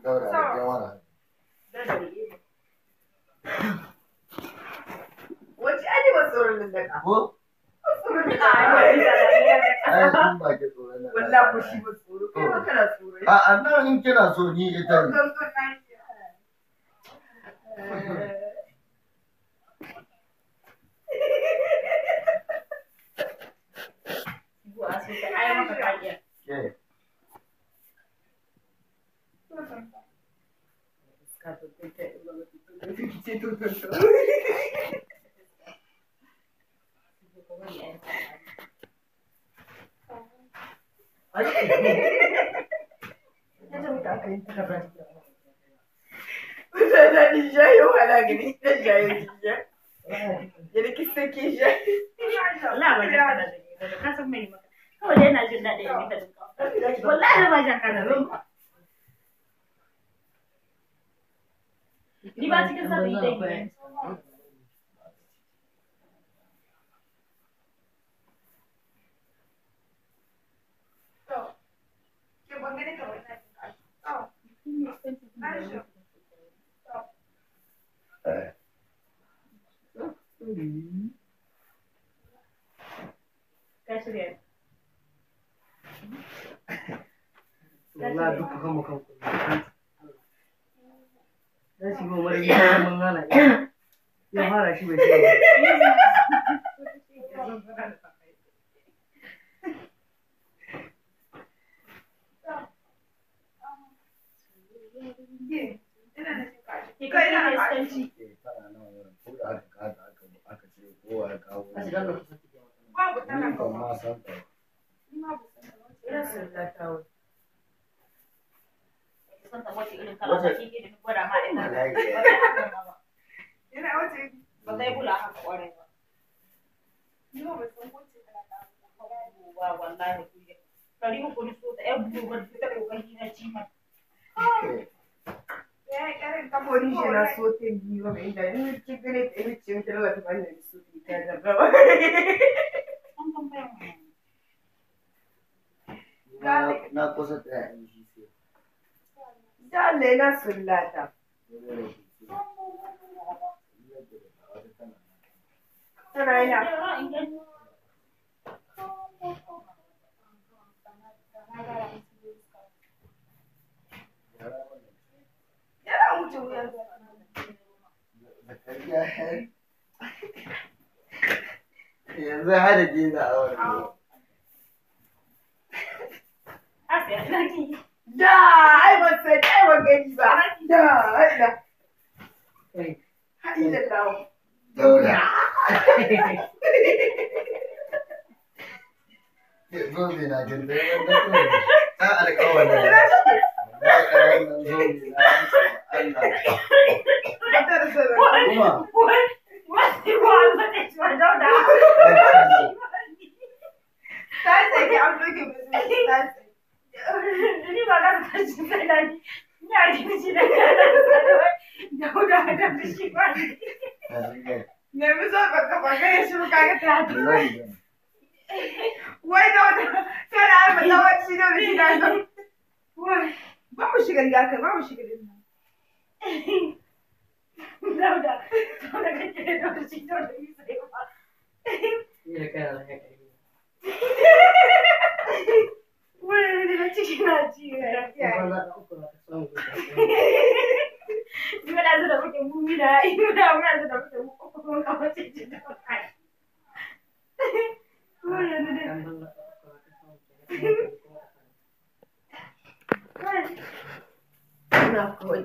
Daura da jawara. Wace ai ba tsoron nan daga. Ko? Tsoron nan. Ai in ba ke tsoron nan. Wallahi ko shi ba tsoro. Kai ma kana tsoro. A'a nan in kina so ni ita ne. Ke. Wallahi ba jan kana ni ba cikin sabi dai. Ka shirya. Wallahi duk kan mu kan ku. Dan shi ba mara yi mun gana. Ya fara shi bai shi. Kai na iskanci. Ke tana nan wurin ko da aka kada aka ce kowa ya kawo. Ni ban ma san ta ba. San ta wace irin kala ta ke da gwada ma ina. Ba zai bula haka kwarai ba. Ba wallahi kuye. Kari uku ni so ta yan bulu ba ta kokari na ci ma. Kamoni shi na so ta biyu mai da ni ci gane ta ni ci ta wata fannin su ta jarraba. An tambaya mu. Na kusa tsaya in shi sai. Dole na sullata. Tana yana. Yana wuce wuyan. Yanzu hada ke za a wani. Da, ai ban san ai ban gani ba. Da, ai da. Ai da dawo. Daura. Zobe na gindin wannan zobe. Ta alƙawarin. Wallahi wannan zobe na Allah. Kuma. Ta ce an doke ba ta ce. Ni ba za ta tashi sai na ni. Ni a rikici da Dauda da shi ba. Nemi zo ba ka ba shi ba kaga ta. Wai Dauda kada ai mata wacce da shi da zo. Ba mu shiga riga kai ba mu shiga din nan. Dauda Dauda kake da Dauda shi Dauda yi sai ba. Ni da kai na kai. Wai da ciki na ci. Ni ba da muke mumi da ina muna da muke mu ko kuma ka wace ce da kai. Ina kawai.